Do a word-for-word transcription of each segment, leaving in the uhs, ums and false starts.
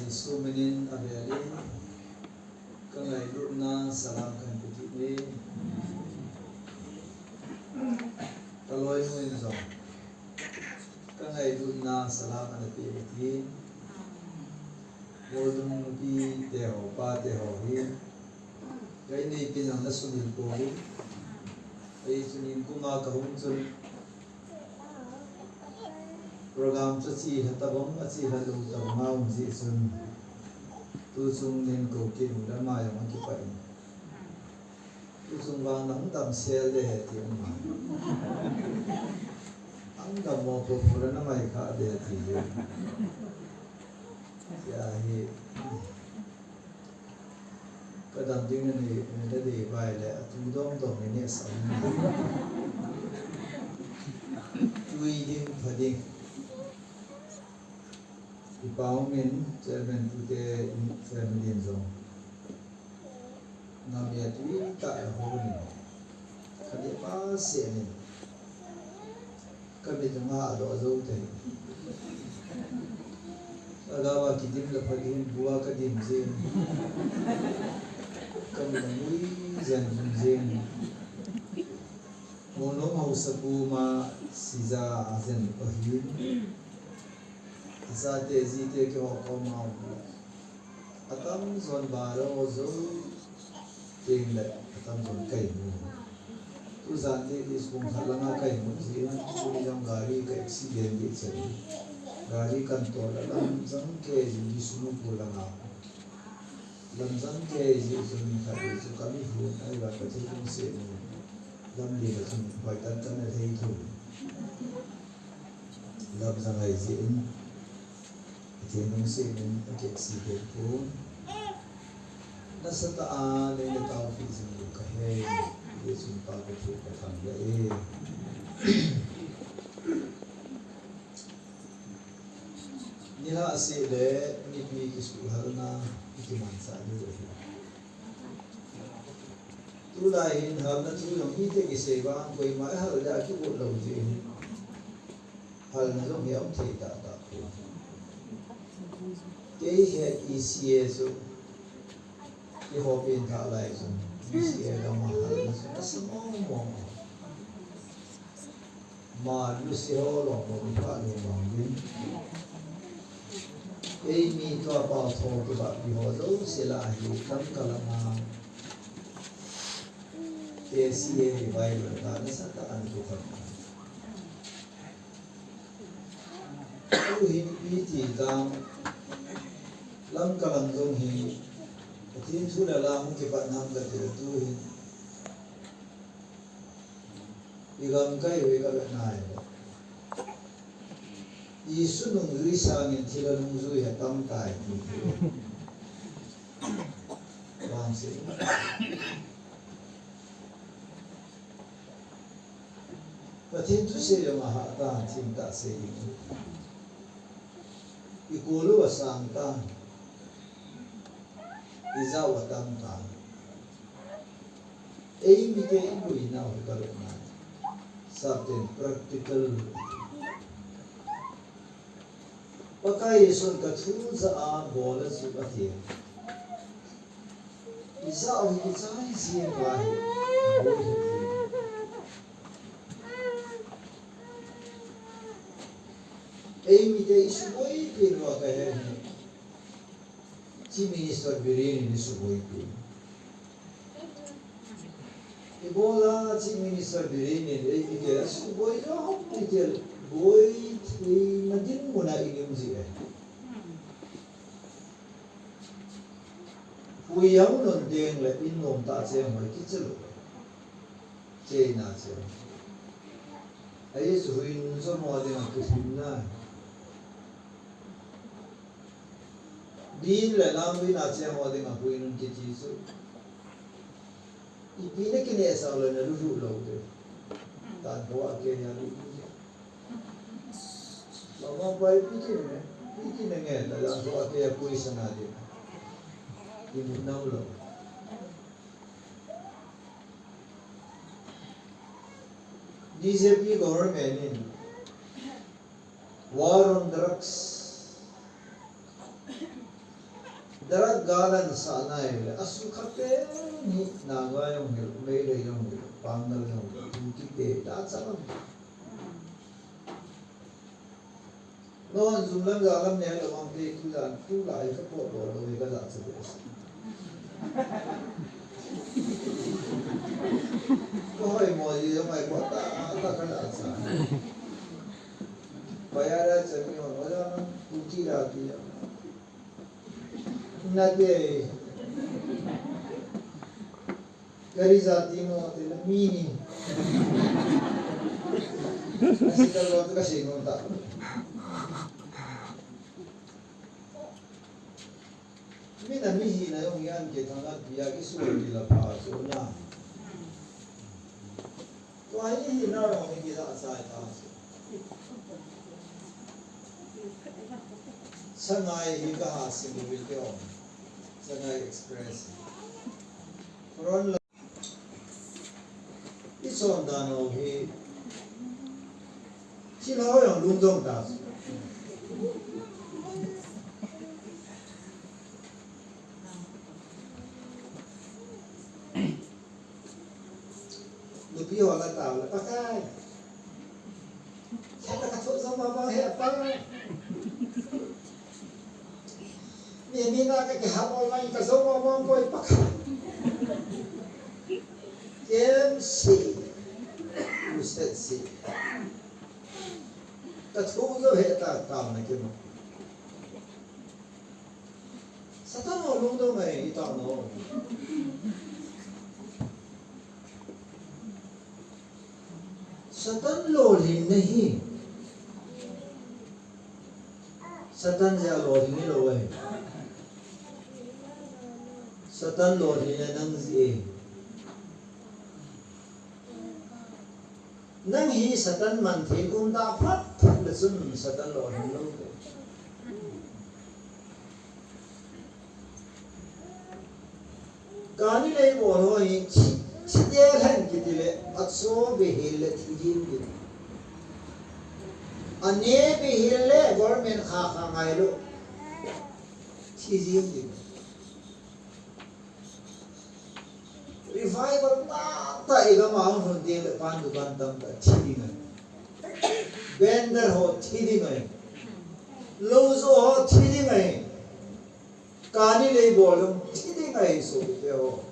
Jesu minin avelin ka ngailutna salam kahin pe kit e. Ka loinu in jong ka ngailutna salam ana pe kit e. Moldung nupi te ho, pa te ho hi, ka inneipi jong ana sumil pouvin. Ei chun in kuma ka hung chun, program chu achelha tabang, achelha lou tabang a um jeh chun, tuchung nin kou kit u le ama jong akipah in. Tuchung vang nahung damsel de he ti um a. Hung dammo popo le namai kha de ti le. Tia hi. Ka dam ding nanei, nanei bai le, atu dom dom nanei sa. Tui ding, pha ding. I pa um in, chairman pu te in family in jong. Ngam ya tui ta la ho ni. Ka de pa se ni. Ka mit nga a doh jou te. Lhagao a kidim le pha ding, bu a ka dim jin. Ka mit a ngui jen jin. Molnom haosapu ma sija a jen pa hin. Achate jite keiho koma um le. Atamjon baro jou teng le atamjon ka imu. Tujan ni school khat langa ka imu jin, tuni jong gari ka accident ding chen. Gari kan tol a lamjang kei jin Bishnupur langa. Lamjang kei jin chun khat ding chu ka mi hun ai va ka thei ding se ni. Lam li la chun hoi tan tan na thei thu. Lamjang ai jin. Pathen lungset in akeh si peh pon. Nasatah a nei na taopi jing u kahe. Jesu Pa Pathen kathangvah e. Nilhah seh le nipi kisuhhalna ikimansah diu ahi. Tulai hin halna thu jong mite kisei vang koima ihal le akigot lou jeh hin. Halna jong hi aum thei tahtah poi. Kei het E C A chu, keiho pengthah lai chun, E C A gam a halna chu nasa mong mong. Ma lusi ho long long pha long long din. Eimi tua pao tho kibahpi ho jouse lah a hi Lamka lama K C A revival ta nasatah a ana kithot. Tuhin ipi ti tam, Lamka lang jong hi, Pathen thu le la hung kipat nam kati le tuhin. I gamkai u hi ka vet nai. Jesu nungjui sangin thilha nungjui hi atam tai ti. Vangse. Pathen thusei jong ahah tan, thim tah sei ding. I kol u asang tan. I jao u atam tan. Eimite i boinau hi ka vet nai. Sapten practical. Pakai Jesun ka thu jah a bol a chu ati. I jao hi kichai jeng uva hi. Eimite i suboipi uva ka he hi. Chief Minister Biren in i suboipi. Ibola Chief Minister Biren in eimite asuboi jong eite boi theina dinmun a i um ji e. Hui jong lhun teng le in nom tah cheng hoi kichai lou. Cheina cheng. Ahi chu hui nun jong ho dinga kilhim na. Din le lam din a cheng ho dinga hui nun kiti chu. Ipi na kinehsah lou na lulhu lou te. Tan ho a kei a lulhu. Mama pai pi kine, pi kine nge, la la ho a kei a pui sana de. Imu nau lou. B J P government in war on drugs, Drug galan sa nai le, asu kha pen hi, Naga jong hil, Meitei jong hil, Pangal jong hil, tu kite, da cha lam. Non zum lam ja lam ne lo ang te tu jan, tu lai ka po lo lo ka ja cha de. Ko hoi mo ji jong ai ko ta, ta ka ja cha. Ba ya da cha mi ho, wa ja na, tu ki da ti ya. Nate. Gari jati mo te la mi ni. Asi ta lo ka si no ta. Mi na mi hi na jong yan ke thang a pia ki su ni la pa su na. Tua hi hi na rong hi kila sai ta. Sangai hi ka ha sing bil ke ong. Sangai Express. Ron la. I son dan ho hi. Chi la ho jong lungdong ta. Nupi ho la tao le, Pakai. Khat ka thoh jong mama he pa. Mi, mi na ka kihap online ka jong mama poi Pakai. K M C. Crusade si. Ka thoh jong he ta, tao na kimo. Satan ho lungdong ngai, i tao na ho. Satan lolhinna hi. Satan jeh a lolhing hilou ahi. Satan lolhinna nang jeh ahi. Nang hi Satan man thei um ta phat phat le chun Satan lolhing lou te. Kani lei bol ho hi thi, thi te lhen kiti le, acho be hel le thi jing kiti. Ane be hel le government kha kha ngai lou. Thi jing kiti. Revival tah tah i gam a hung lhun teng le pan dukan tamtah thi ding ahi. Vendor ho thi ding ahi. Lou jo ho thi ding ahi. Kani lei bol jong thi ding ahi, sopite ho.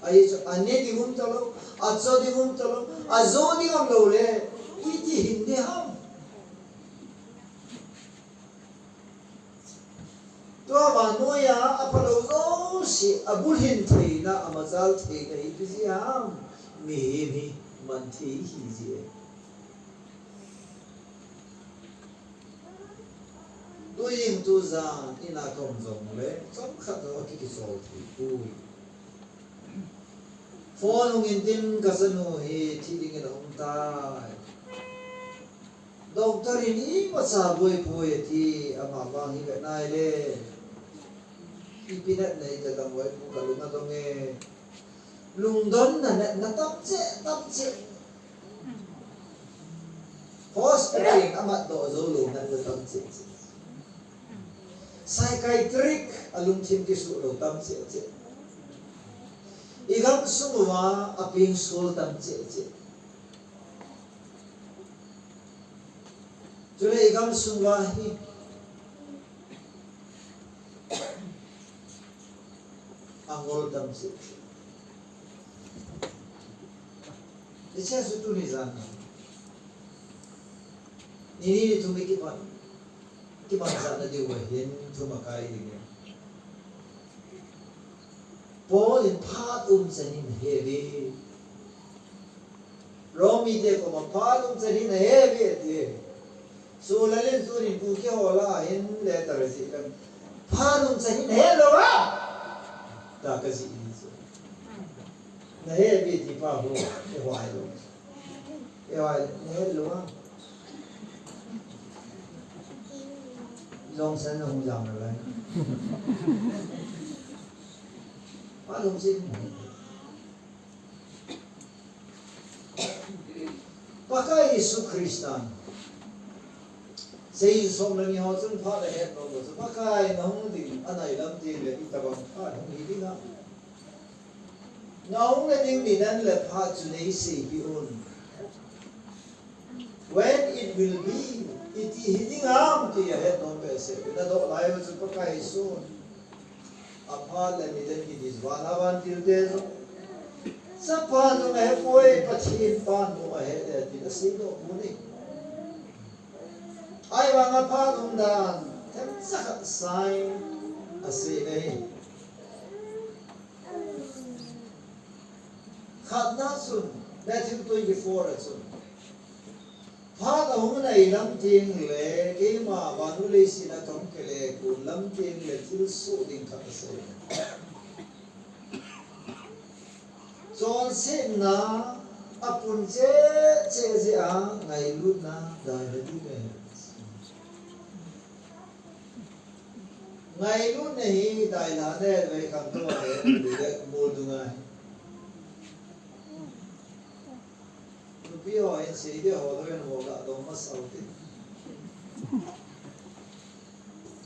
Ahi chu ane ding um talou, acho ding um talou, ajo ding um lou le, iti hin ding ham. Tua vannoi a, aphalou jouse, abulhin theina, amachal theina hi ipi jeh ham, mihem hi man thei hi jeh. Tuin tujan, in a kaum jongle, chomkhat ho akikichol thei poi. Phone hung in tin kachanu hi thi dingin aum tai. Doctor in imacha boi poi ati, ama vang hi ve nai le. Ipi natna hita dam boi pu kalung adong e. Lungdonna natna tam cheh, tam cheh. Hospital in amat doh jou lou natna tam cheh cheh. Psychiatric alungthim kisuh lou tam cheh cheh. I gamsung uva apeng sol tam cheh cheh. Chule i gamsung uva hi angol tam cheh cheh. Hiche chu tuni jan a. Ni ni ni thum i kipan, kipan jat na diu ahin thum akai ding e. Paul in phat umchan in ahe uve. Rom mite koma phat umchan in ahe uve ati. Sulal in tunin Kuki ho lah a hin letter ajih leng. Phat umchan in ahe lou a. Tia kajih in chu. Nahe uve ti pa ho, eiho ahi lou. Eiho ahi, nahe lou a. Jong san na hung jam na lai. Phat umchan in. Pakai Jesu Christan Sei som le ni ho chun phat ahet nom lou chu, Pakai nahung ding anai lam teng le itobang phat hung hi ding ham. Nahung na ding nidan le phat chu nei seipeh un. When it will be, iti hi ding ham ti ahet nom behseh. Nadoh lai u chu Pakai sun. Aphat le nidan kiti chu vana vantil te jong, chapa jong ahepoi, Pathen pan jong ahe e ti asei doh u ahi. Ahivanga phat umdan themcha khat sign asei ahi. Khatna chun, Matthew twenty-four a chun, phat ahung nai lam teng le, keima vannoi leiset a kahung kile kun lam teng le thilsoh ding khat asei. Chonsetna apun cheh cheh jeh a ngailutna daina ding ahi. Ngailutna hi daina le vei kham tou ahi, le mol dunga hi. Nupi ho hin seiding ho lou in ho ga dong masa u te.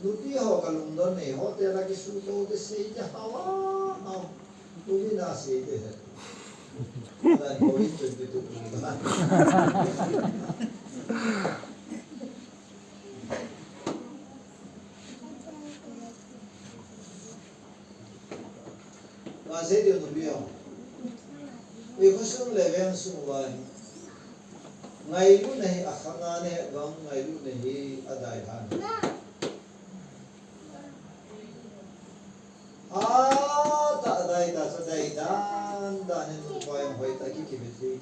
Nupi ho kalungdon nei, hotel a kisuto te, seiding hao a hao. Tuni na seiding he. Lai ko in tun te tu. Vang sei diu nupi ho. I khosung le veng sung uva hi ngailutna hi akhang a nahet vang, ngailutna hi adai dan. Atah dai ta chu dai dan dan in upa jong hoitah a kikivet thei.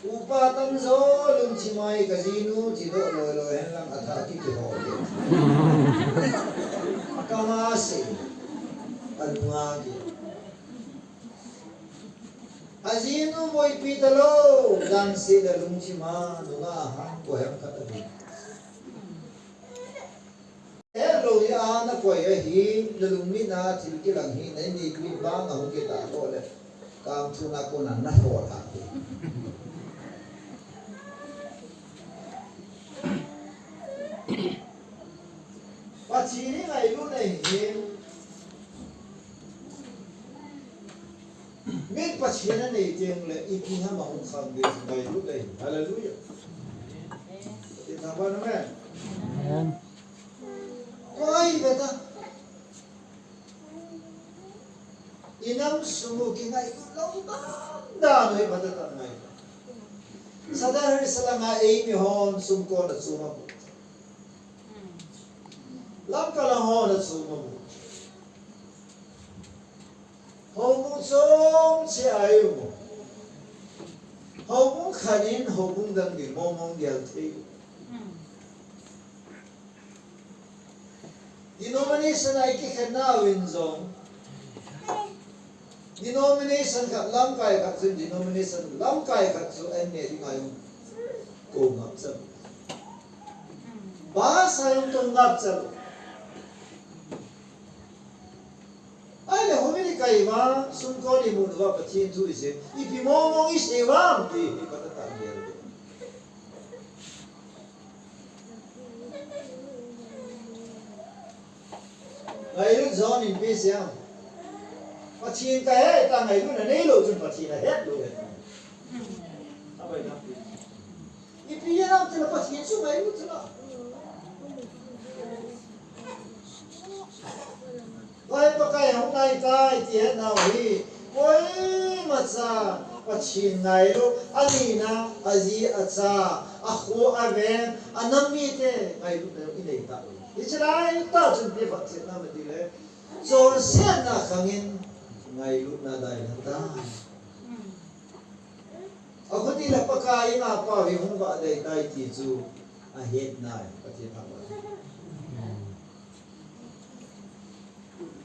Upa tamjo lungthim a hi kajinu tidoh loi loi hen lang athah a kikihol e. Kama sei. Alunga ki. Ajinu boipi talou, dan sei le lungthim a nunga ahang koiham khat ahi. Helou hi a nakoi ahi, nalungmit na thil kilang hi, na inneipi bang ahung kitah lou le, kangthuna kona nahol a. Pathen hi ngailutna ahi. Min Pathen anei teng le, ipi ham ahung khang ding ngailutna ahi. Hallelujah. Pathen thangvah in, amen. Amen. Koi ve ta. Inam sung u kingailut lou dan dan u hi phatah tah ngai. Sadar Hill Sala a eimi hon sumkon a chom amu. Lamka lang hon a chom amu. Houbung chom cheh a i um u. Houbung khat in houbung dang ding mong mong gel thei u. Denomination a i kikhen nau in jong, denomination khat lamkai khat chu, denomination lamkai khat chu an neh ding a i um ko ngap chan. Basa i um ko ngap chan. Ahile, hung in i kai uva, sumkon i mu uva, Pathen thu i sei, ipi mong mong i sei uvam, ti hi phatah tah in gel. Ngailut John in ipi asei em? Pathen kahe ta, ngailutna neilou chun Pathen ahet lou ahi. Abai na. Ipi ham itile Pathen chu ngailut chula. Lai Pakai hung nai tai ti hetnau hi koimacha Pathen ngailu, anina, aji, acha, akho, aven, anam mite ngailutna i nei tauve. Hiche laitah chun ipi phatchetna ham itile, chonsetna khangin ngailutna daina tai. Akhuti le Pakai in apa hi hung vah dei tai ti chu ahet nai, Pathen thangvah.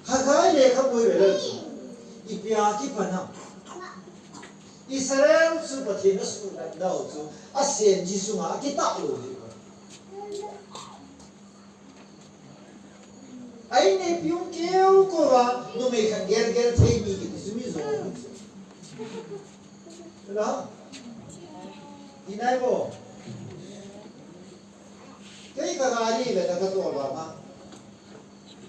Haggai lekhabu i vet le chu, ipi a kipan ham? Israel chu Pathen asuhnatnau chu asen ji sunga akitah lou hi. A inneipi um keu keuva, numei khat gel gel thei mi kiti chu mi jo. Ra? Inai bo. Kei ka gari ve ta ka tol ba ma.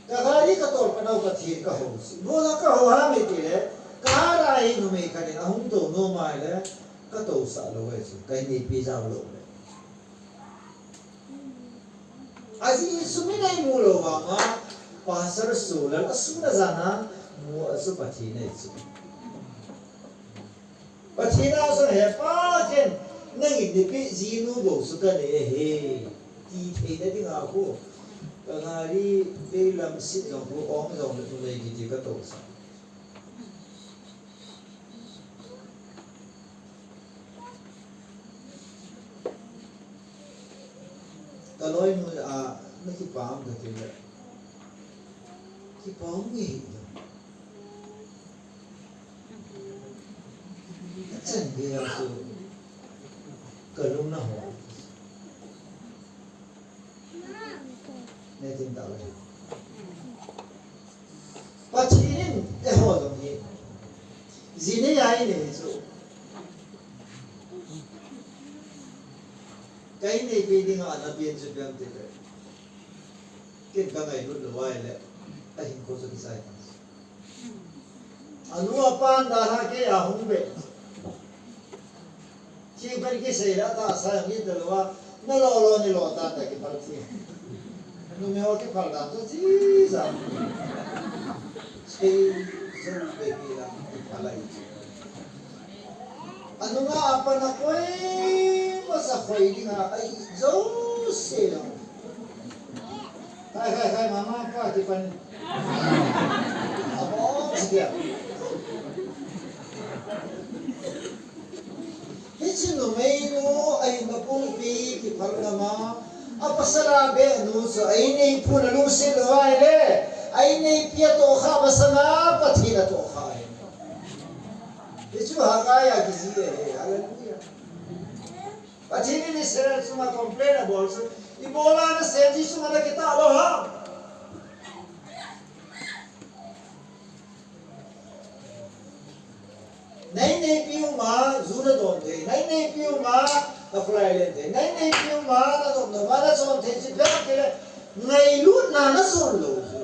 Ka gari ka tol pa nau ka thir ka ho si. Bo la ka ho ha me ti le. Ka ha ra hi nu me ka ni a hung to no ma le. Ka to sa lo ve si. Ka ni pi za lo ve. Aji sumi nei mu lo vanga, pastor su la la suna zana, mu a su Pathen nei su. Pathen a su he pa ken, nang in nipi jinu bo su ka nei he. Ti thei na dinga ku. Ka gari, pe lam sit jong ku, ong jong le tu nei ki ti ka to sa. Ka loi mun a, na kipah am ka ti le. Kipah am nge hi. Ka chan ge a su. Ka lung na ho. Ne tin ta le. Pathen in eiho jong hi. Ji nei a i nei chu. Ka i nei pi dinga na pian chu pian ti le. Ken ka ngailut lou a i le. A hinkho chu kisai ta. Anu apan dalha kei a hung ve. Thing pen kisei la ta sa ngi ta lou a, na lo lo ni lo ta ta kiphal thing. Numei ho kiphal dan chu chi sa. Sei zo ve ki la kiphal ai. Anunga apa na koi masa khoi dinga ai zo se lo. Hai, hai, hai, mama, pa, ti pan. Abo, ti dia. Hichi numei nu, ai, mapung pi, kiphal ngama. Apa sala be nu, so, ai, nei pu na lungset lou ai le. Ai, nei pi a to kha, apa sala, Pathen a to kha ai. Hichu Haggai a kiji e, hallelujah. Pathen in Israel chunga complain abol chu, ibola na sen ji chunga na kitah lou ham? Nei neipi u ma ju na don thei, nei neipi u ma na khulai len thei, nei neipi u ma na dom na, ma na chon thei chi pek kile, ngailutna na chon lou chu.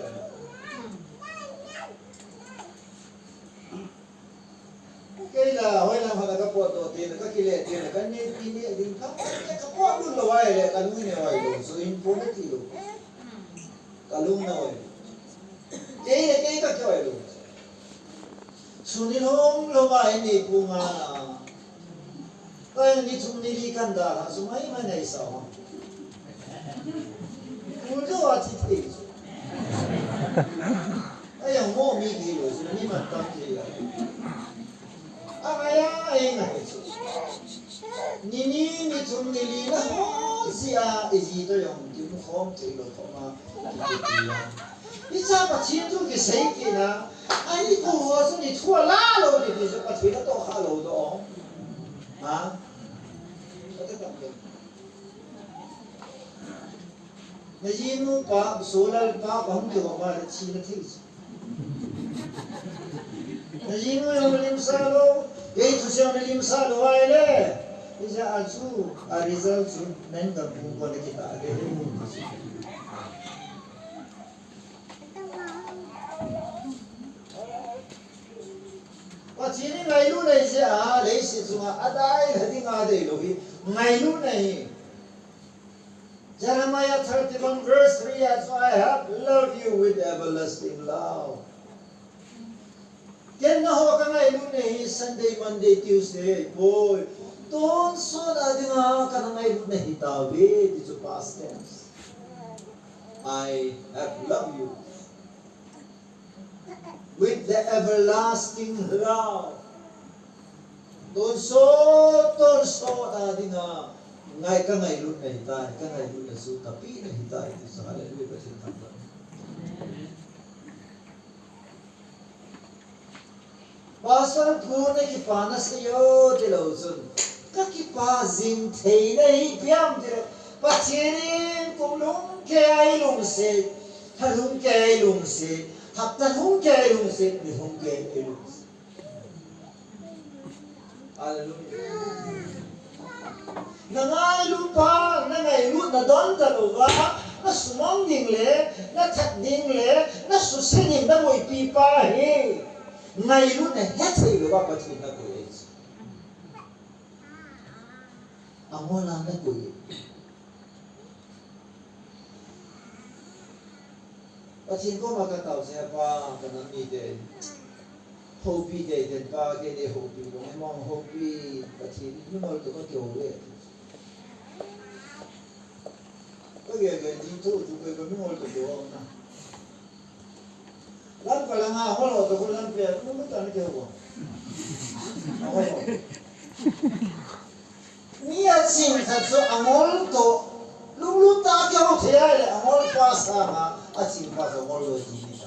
Kei la, hoilam hana ka potdoh tina, ka kile tina, ka neipi ne ding ka, ka potdoh lou ai le, ka lung ne oi lou, so in po na ti lou. Ka lung na oi. Kei le kei ka ki oi lou. Suni lom lom ai neipu nga na. Ka ni thum ni li kan da la, so mai mai nei sa ho. Ul do a ti thei. Ai, ang mo mi ki lo, sila ni man tam ki la. Ang aya, ay, na. Ni ni, ni thum, ni li na ho, si a, i ji to yong, ki mu khom, ki lo khom a, ki ki la. I cha pa chin tu ki sei ki na, ai, i ko ho su ni thua la lo, ki ki su pa chin to kha lo do. Ha? Na jinu pa, solal pa, pa hung kihou ma le thi na thei. Na jinu jong na limsah lou, kei thusei jong na limsah lou ai le. Hijeh a chu, a result chu, na in gam pung ko na kita le. Pathen in ngailutna hi jeh a, leiset chunga adai lha dinga adei lou hi, ngailutna hi. Jeremiah thirty-one verse three a chu, "I have loved you with everlasting love." Ken nangho ka ngailutna hi Sunday, Monday, Tuesday, boi. Tonsot a dinga kana ngailutna hi tauve, ti chu past tense. "I have loved you." With the everlasting love. Tonsot, tonsot a dinga, ngai ka ngailutna hitai, ka ngailutna chu ka pehna hitai, ti chu hallelujah, Pathen thangvah. Pastor pu na kipana seiyo, ti lou chun. Ka kipa jing thei na hi piam ti le, Pathen in kum lhung kei a i lungset, tha lhung kei a i lungset, hapta lhung kei a i lungset, ni lhung kei a i lungset. Hallelujah. Na ngailut pa, na ngailut na don talouva, na sumang ding le, na that ding le, na suse ding na boipi pa hi. Ngailut na hethei louva Pathen na koi. Angol a na koi. Pathen koma ka tao se pa, ka nam mite. Houpi te, ten pa, kei nei houpi, kong e mong houpi, Pathen in mingol toh ka kihou e. Ka gel gel ding tho chu kei ka mingol toh kihou na. Lam ka langa hol ho toh ko lam pe, mong ka tan kihou. Hol ho. Mi a ching khat chu angol toh, lunglut tah a kihou thei ahile, angol pa sanga, a ching pa chu angol lou ti ni ta.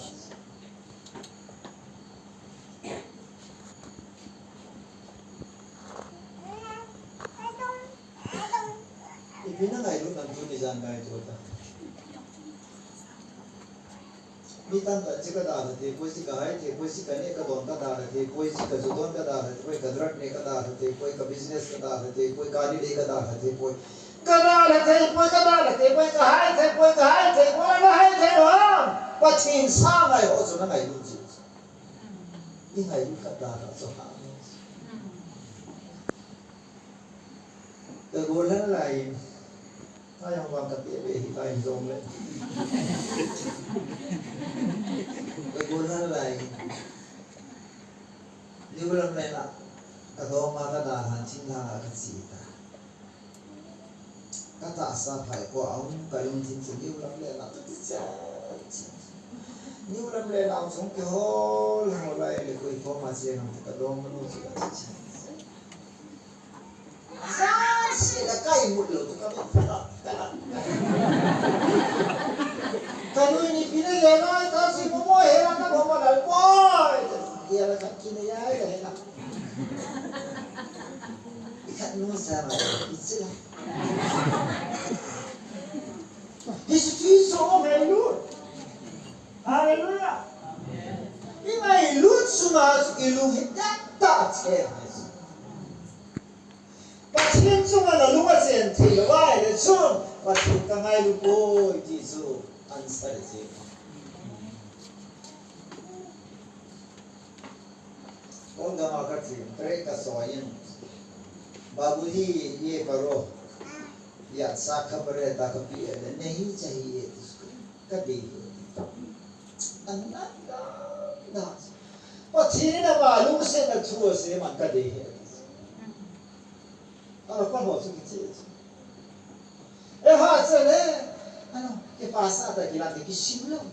Ipi na ngailut nam tuni jan ngaito ta. Mi tamtah in chu ka dalha thei poi, chu ka hai thei poi, chu ka neh ka don ka dalha thei poi, chu ka ju don ka dalha thei poi, ka drug neh ka dalha thei poi, ka business ka dalha thei poi, ka gari lei ka dalha thei poi. Ka dalha thei poi, ka dalha thei poi, ka hai thei poi, ka hai thei poi, ka hai thei poi. Pathen sa ngai ho chu na ngailut ji. I ngailut ka dalha chu ha. Ka gollhang lai in, a jong vang ka tebe hi lai jong le. Ka gollhang lai in, New Lamlen a, ka dong a ka dalhan thinglhang a ka che ta. Ka tahsa phai ko a um ka lungthim chu New Lamlen a ka ti cha. New Lamlen a um chung kihol hol lai le koi koma che nang ka dong manu chu ka ti cha. Sa si la kai mut lou tu ka tu. Ka nui ni pi na ye na ta si mo mo he la ka mo ma la mo. Ye la ka ki na ya he la. I khat nu sa ma i si la. Hi si tu so mo me lu. Hallelujah. I ngailut sunga i lung hi tak tak che. Pathen chunga na lung a chen thei lou ahile chun, Pathen ka ngailu poi ti chu answer e. Kong gam a ka chen, pray ka soi in. Babu ji, ye karo. Ya sa khabar hai ta ka pi e, nahi chahiye tusko. Ka dei hi. An na da da. Pathen in ama lungsetna thu asei man ka dei hi. Ama pa ho chu kiche chu. E ha che le. Ano, ke pasa ta kila te kisim lou.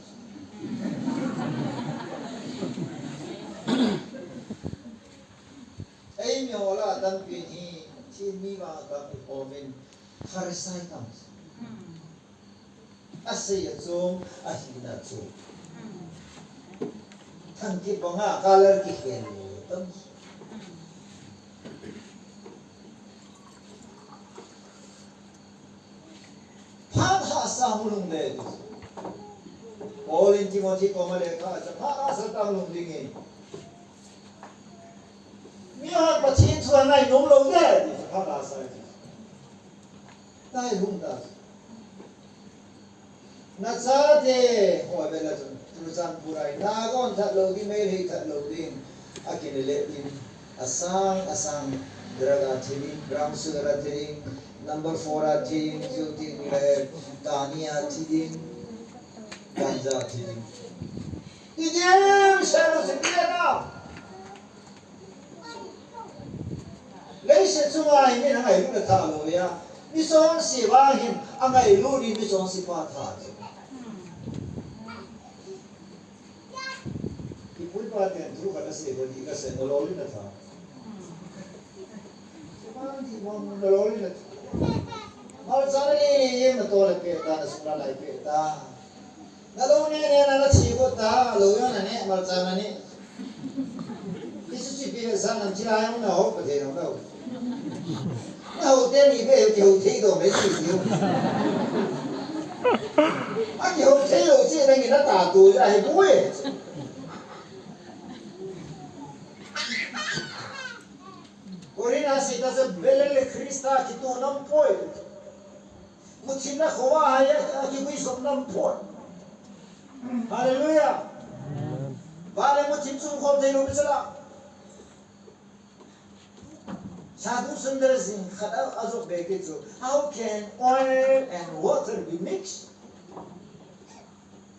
Ei mi ho lah a tampi hi, Pathen mi vang a tampi homin, Pharisai tam. Asei a chom, ahina chom. Thang kibang a, color kikhel tam. Phat hahsa hung lhung le. Paul in Timothy koma lekha a, phat hahsa tah hung lhung ding e. Mihon Pathen thu angai nom lou de, ti chu phat hahsa ti. Tai hung ta. Na chate ho bela chun, Churachandpur a hin, Naga hon that lou ding, Meitei that lou ding, akinele ding, asang, asang, drug a thi ding, brown sugar a thi ding, number four a thi ding, ju thi ding le, kani a thi ding, ganja a thi ding. Ti ding, selo se ti na. Leiset chunga hi mi angailut na tha lou ya. Mi chonse vang hin angailut ni mi chonse pa tha. Ipu ipa ten thu khat asei bou ti kasei, nalolhin na tha. Chuvang ti mong nalolhin na tha. Malcha nalele jeng na tol le peh ta, na sung la lai peh ta. Nalou neh neh na nathi got ta, lou jong naneh, malcha naneh. Hichu chu ipi vetsahna ham, thilha jong nahou, Pathen jong nahou. Nahou teni beh kihou thei dom e ti chu. Akihou thei lou chu nangin nata tu ja hi boi. Korin a sita chu Belial le Chris Sa kitoh nam poi. Muthim na khoa hai a kibui som nam poi. Hallelujah. Vale muthim chung khom thei lou mi chala. Sadhu Sundar Singh khat a, ajot be kit chu, "How can oil and water be mixed?"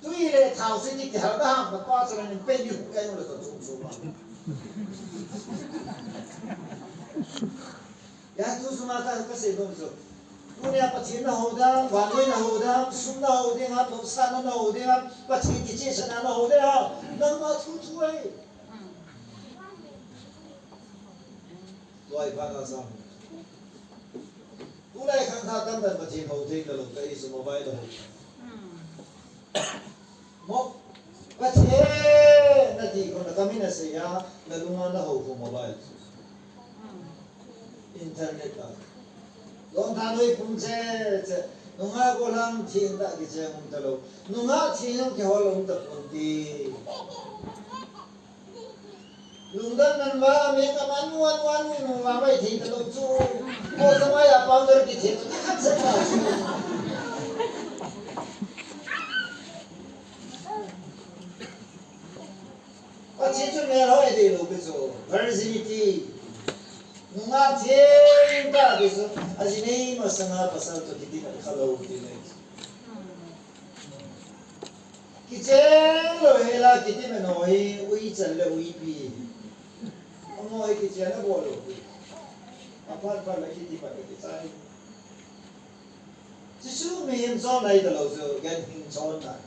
Tui le thao se ti kihal da ham pa pa chala nin pe ni hu kai le to chung chung ma. Ya tu suma ka, ka sei bom chu. Tunia Pathen na hou ding, vannoi na hou ding, sum na hou ding ham, nopsahna na hou ding ham, Pathen kichehsahna na hou ding ham. Nangma thu thu ahi. Loi pha na sam. Tulai khang tha tamtah Pathen hou thei talou, ka i su mobile hou. Mo, Pathen nati khon a kamin asei a, nalunga nahou khu mobile. Internet a. Longthanoi pum che, che. Nungah gollhang theng tah kicheng um talou. Nungah theng jong kihol um tapon ti. Lungdon man va, mi ka man wan wan wan wan mai thei talou chu. Ko samai a powder kithe chu, khat sa ta chu. Pathen chu melhoi dei lou pi chu. Virginity. Nungah theng tah pi chu. Ajinei masanga pasal toh kiti khat kha lou ti nei. Kicheng lou hela kiti meno hi uichal le uipi. Amaho hi kicheng abol lou pi. Aphat phat le kiti phat le kichai. Chuchu mihem chon ahi talou chu ganhing chon ahi.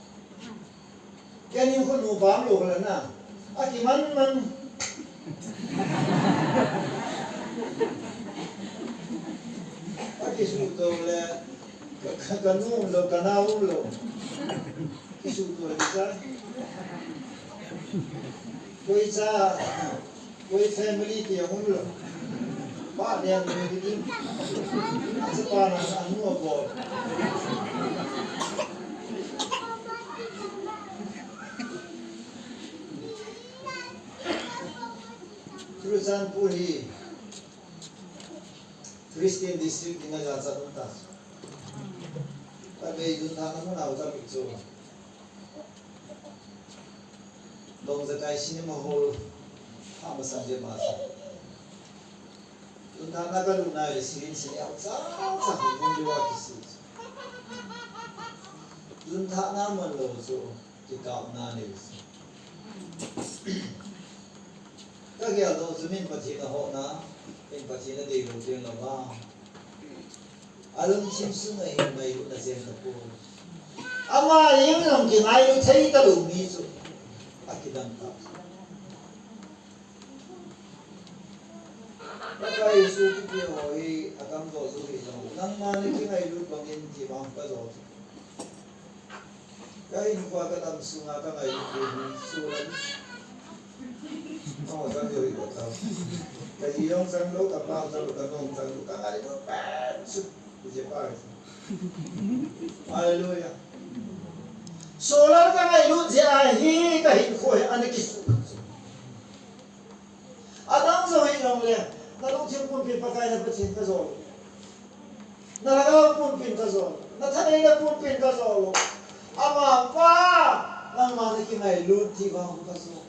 Ganhing khu nu pam lou le na. Akiman man. Akisuto le ka, ka, kanu lou, kanao lou. Kisuto le cha. Koi cha. Koi family ti ahung lou. Pa ne anu ti. Achu pa na anu abol. Churachandpur hi Christian district ding a jachat um ta. Ka bei dun thana mun a ka pi chu. Longjakai Cinema Hall, ha masa je masa. Tun thana ka luna le sirin sini au cha cha hung hung diu a kisi. Tun thana man lou chu kikapna nei si. Ka gel doh chu min Pathen a hohna, min Pathen a dei lou teng lou va. Alungthim sunga hin ngailutna chen tapoi. Ama jeng jong kingailu thei talou mi chu akidang ta. Pakai Jesu kiti ho hi atam doh chu hi jong, nangma na kingailut bangin kibang ka doh chu. Ka hinkho ka dam sunga ka ngailut hi solam. Ka ho chang jong hi ka ta. Ka ji jong chang lou, ka pa chang lou, ka nong chang lou, ka ngailut pen sut. Hallelujah. Solam ka ngailut jeh a hi ka hinkho hi ana kisu. Adang jong hi jong le, na lungthim pumpin Pakai na Pathen ka jol. Na lhagao pumpin ka jol. Na thaneina pumpin ka jol. Ama pa, nangma na kingailut ti vang ka jol.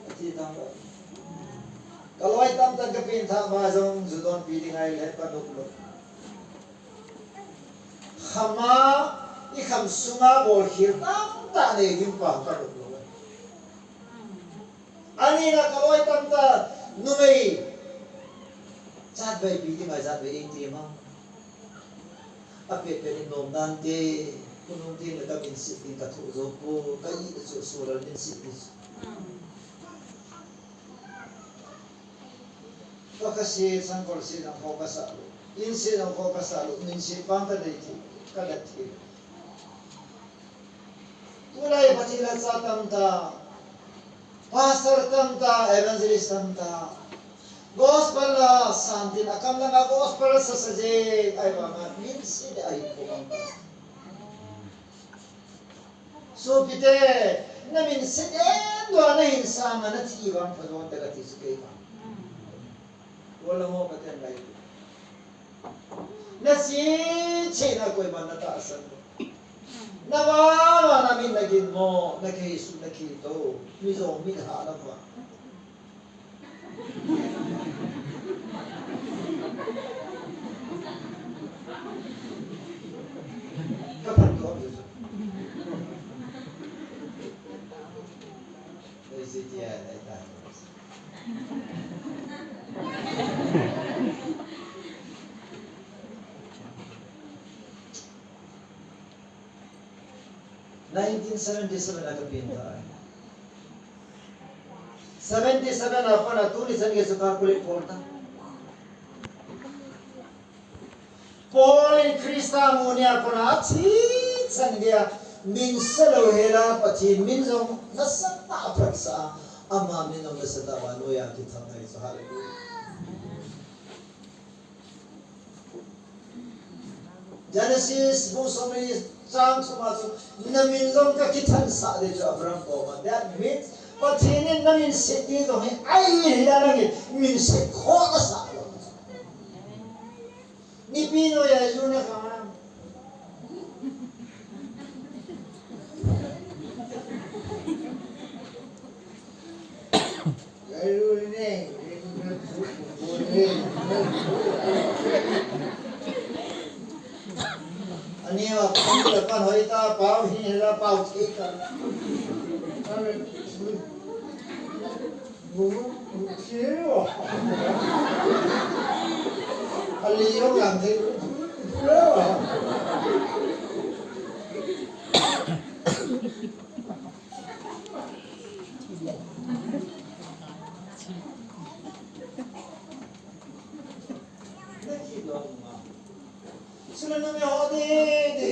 Ati tang ba. Ka loi tamtah ka pengthah ma jong ju donpi ding ahi le ka nop lou. Khama, i kham sunga bolkhel tamtah nei ding pa ka nop lou. Ani na ka loi tamtah numei. Chatvei pi ti mai chatvei ding ti ma. Apet pet in nom dan te, khonung te le ka minset ding ka thoh jou poi, ka ih le chu solam minset ding. Ka, ka se, sangkol se jong kho ka sah lou. In se jong kho ka sah lou. Min se pang ka dei ti, ka dat ti. Tulai Pathen lhacha tamtah, pastor tamtah, evangelist tamtah. Gospel la santin akam langa gospel sasa je, ahivanga min se le ahi pumang. Sopite, na min se den dua na hin sanga na thi vang pha don ta ka ti su kei vang. Wala mo Pathen ngai. Na si che na koima na tahsan. Na vana na min na ginmo, na kihei sum na kihei to. Mi jong mi ha na va. Ka phat to. Ei si tia, ei ta. Nineteen seventy-seven a ka pen ta. Seventy-seven a pat a tuni chan gei chu ka calculate bol ta. Paul in Christa muna kona athi chan geiya min se lou hela Pathen min jong nasatah a phatsah a, ama min jong nasatah a noiya kithang ahi chu. Hallelujah. Genesis bung somni chang thum a chu, na min jong ka kithansah ding chu Abraham koma. That means, Pathen in na min se ding jong hi, ahi hila nangin min se kho nasah lou. Nipi noiya ilu na kha. Ani wa pang le pan hoi ta pau hi la pau thei ta. Sila nung ya ho de de.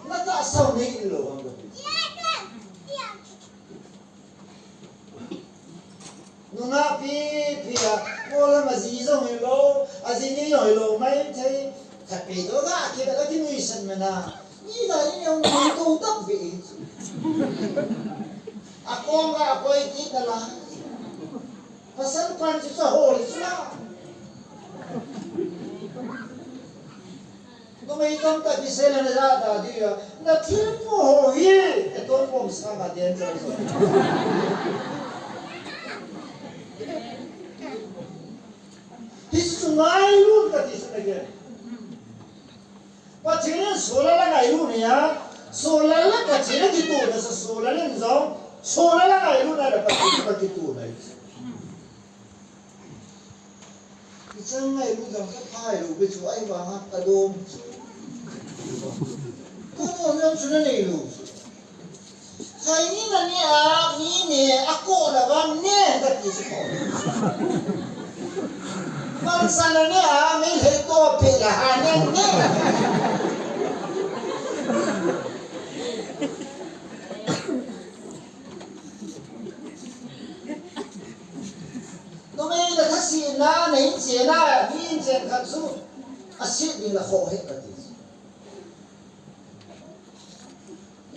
Na ta sao nei lo ang. Nunga pi pi a, ko la ma ji jong hilou, a ji ni jong hilou, mai thei, khat pe to ga, ki la ki nui san mana. Ni da ni jong nui to tap be. A kong ga koi ti ta la. Pasal pan chu sa ho hi chu la. Numei tamtah kisei le na ja ta dia, na thilpha ho hi, e ton pom sanga den cha so. Hichu ngailut kati chu na ke. Pathen in solar la ngailut nia, solar la Pathen in kitoh na sa solar in jong, solar la ngailut na la Pathen in kitoh na. Ichang ngailut jong ka phai lou, be chu ahivanga ka dom chu. Ka dom jong chu na nei lou chu. Kai ni na ne a, mi ne, a ko la van ne, ka ti chu ko. Van sa na ne a, mi le to pe la ha ne ne. Numei na thase na, na hin che na, mi hin che khat chu, a se ding la kho he ka ti.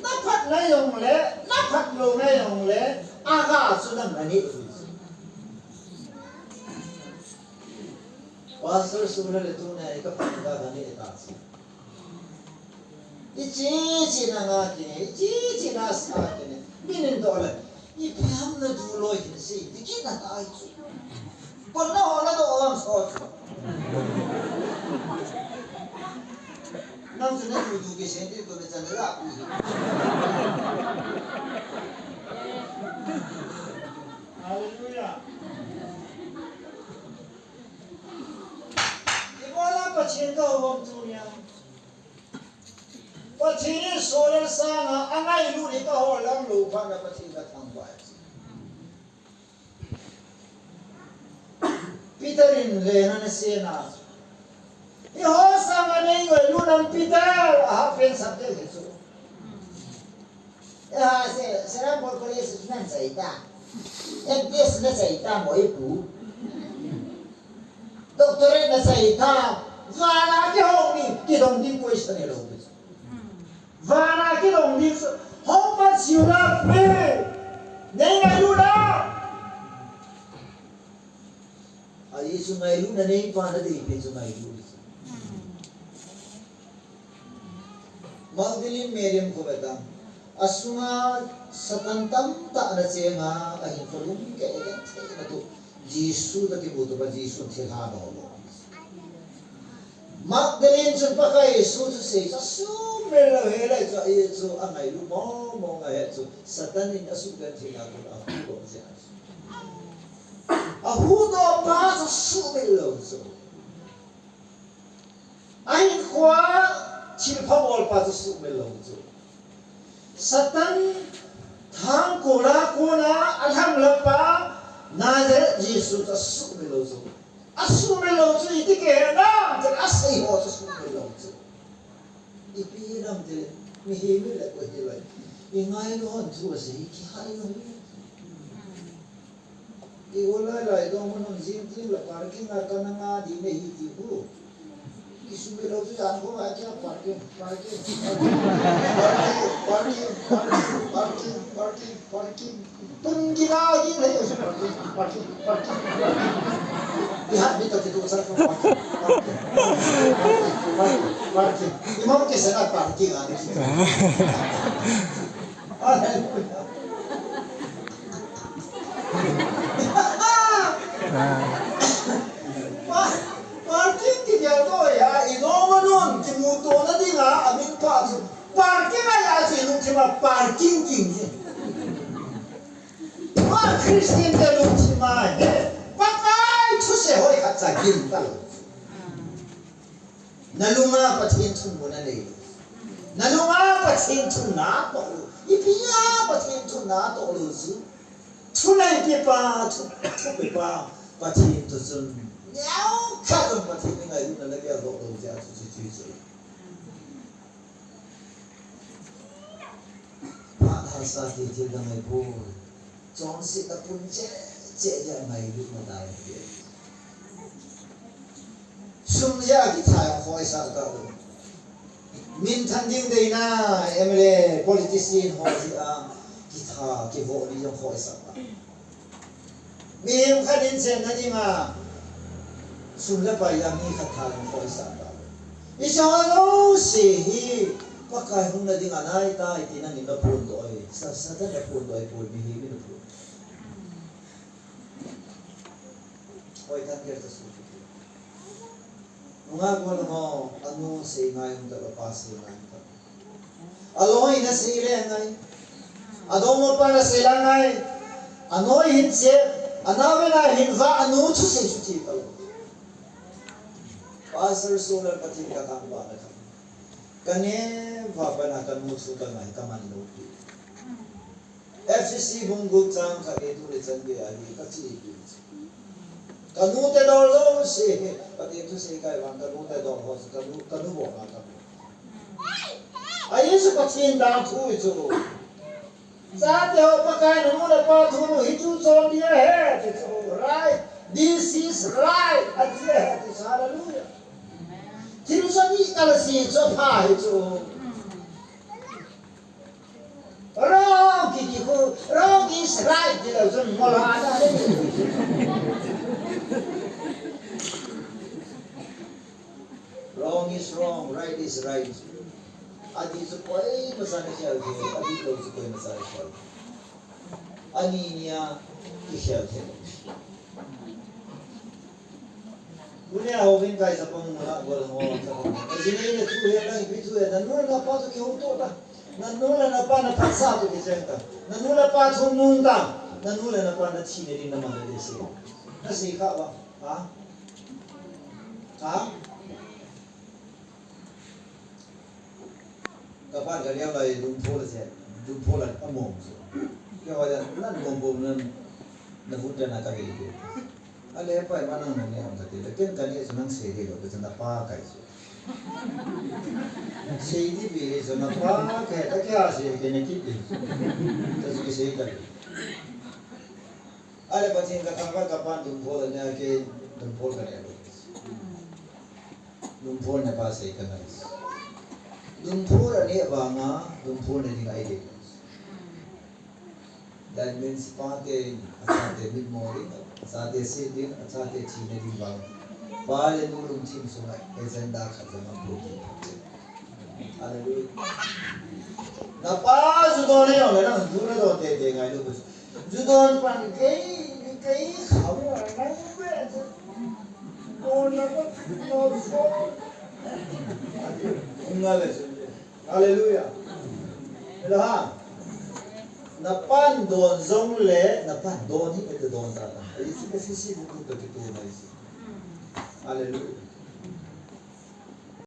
Na phat na jong le, na phat lou na jong le, a ga chu nang na ni. Pastor Sumla le tu ne ka phat ka ga ni ta chu. Ichi chi na nga kine, ichi chi na sa kine. Minin doh le, ipi ham na du loi kine si, ti kit na ta ai chu. Kon na ho na doh lam so chu. Nang chu na du du kisen ti ko na chan la pi. Hallelujah. Ibola Pathen ka hom tu nia. Pathen in solar sanga a ngailut hi ka hol lam lou phat na Pathen ka thangvah. Peter in le na na se na. Eiho sanga nei ngailut nam Peter a ha pen sap de chu. Eh, se, Serampore College na chai ta. M T S na chai ta mo ipu. Doctorate na chai ta. Vana kihou ni, kidong ding question hilou. Vana kidong ding, how much you love me? Nei ngailut na. Ai, Chu ngailutna neipa nadei pen chu ngailut. Magdalene Mary in kho ve tan. Asunga Satan tamtah ana chenga, ahinkho lungkeh gentheina toh Jesu akimuto pa Jesu thilha abol. Magdalene chun Pakai Jesu thusei chu asuhmil lou, hilai chu, ahi chu, angailu mong mong ahi chu, Satan in asugentheina kon ahuhdoh jeh a chu. Ahuhdoh pa chu asuhmil lou chu. Ahinkhoa thilpha bolpa chu asuhmil lou chu. Satan thangkol a kona alhanglampa Nazareth Jesu chu asuhmil lou chu. Asuhmil lou chu iti kihe ham, chule asei ho chu asuhmil lou chu. Ipi hinam tile, mihem le koi hilai. Ingailu hon thu asei, kihai lou hi. I-ol lai lai dong mun hon jing tin la parking a kana nga ding ahi ti hu. Kisumil lou chu jan kho a kia parking, parking, parking. Pun gina gin le parking, parking, parking. Ihat mi to kitu sa parking, parking, parking, parking. Imam ke sana parking a. Hallelujah. Pa-, parking kigel to ya, i dom a nun, kimutona dinga, amin pa chu. Parking a ya chu, i lungthim a parking king. Pa Christian te lungthim a, he, Pakai thusei hoi khat cha gin ta lou. Nalunga Pathen thumna nei lou. Nalunga Pathen thumna natoh lou. Ipi a Pathen thumna natoh lou chu. Thuneipepa, thu, thupepa, Pathen toh chun. Neokhat jong Pathen in ngailutna nagel doh lou jeh a chu, chu, chu, chu. Phat hahsa ti thil dang ahipoi. Chonsetna pun cheh cheh jeh a ngailutna dang ahi. Sum jeh a kitha jong khoisah ta u. Minthang ding deina, M L A, politician ho jeh a kitha, kivoh ni jong khoisah ta. Mihem khat in chenna dinga sum le pai a mi khat tha jong khoisah ta. Hiche ho jouse hi Pakai hungna dinga nai tai ti nangin naphondoh ahi. Sa-, Satan naphondoh ahipoi, mihem in aphon. Hoi tan gel ta su. Nungah gol ho, anu sei ngai um ta lou, apa sei ngai um ta lou. Aloi in asei le ngai. Adongmapa in asei le ngai. Anoi hin che, anao in ahin va, anu thusei chu che ta lou. Pastor Solar Pathen kathangvah na kha. Kaneva pat a kanu chu kangai, kaman lou pi. F C C bung gup chang khat le tu le chan gei a hi kache pi. Kanu te dol jouse, Pathen thusei kai vang kanu te dol ho chu kanu, kanu bol a kanu. Ahi chu Pathen dang thu hi chu. Chate ho Pakai nanu napa thu nu hi chu chon dia he, ti chu. Right. This is right. Ati he, ti chu. Hallelujah. Thil chu ni kal si chu pha hi chu. Wrong, kiti khu, wrong is right, ti lou chun mola na le. Wrong is wrong, right is right. Adih chu koima chan akhel thei, adih lou chu koima chan akhel thei. Ani nia kikhel thei. Tunia houin kai chapang nunga gol ho chapang. Ajinei le thu he lang, ipi thu he, nanu le napa toh kihouto ta. Nanu le napa na phatsa toh kicheng ta. Nanu le napa thum nung ta. Nanu le napa nathi nading naman le sei. Nasei kha uva. Ha? Ha? Kapan kaleo lai lungpho la che, lungpho la among che. Keiho jong nan lungpho nan, navut dan a kavei ke. Ale pai ma nang nane ang kati, le ken kani chu nang sei ding lou, kati napa kai chu. Sei ding pi chu napa kai, ta kei a sei kei na kit ding. Ta chu kisei ta. Ale Pathen kathangvah kapan lungpho la ne a kei lungpho kane lou. Lungpho nepa sei kangai. Lungpho la ne vanga, lungpho ne ding ahi ding. That means pa te, a pa te mit mo ding. Chate se ding, achate thina ding vang. Pa le nu lungthim sunga agenda khat jong apoh ding. Hallelujah. Napa ju don le jong le nang ju nadon teitei ngailu. Ju don pan kei, kei kha mo nang ve. Don na ko, no so. Nga le. Hallelujah. Hela ha. Napan don jong le, napan don hi ete don ta ta. Ahi si ka si si bu ku ta ki tu mai si. Hallelujah.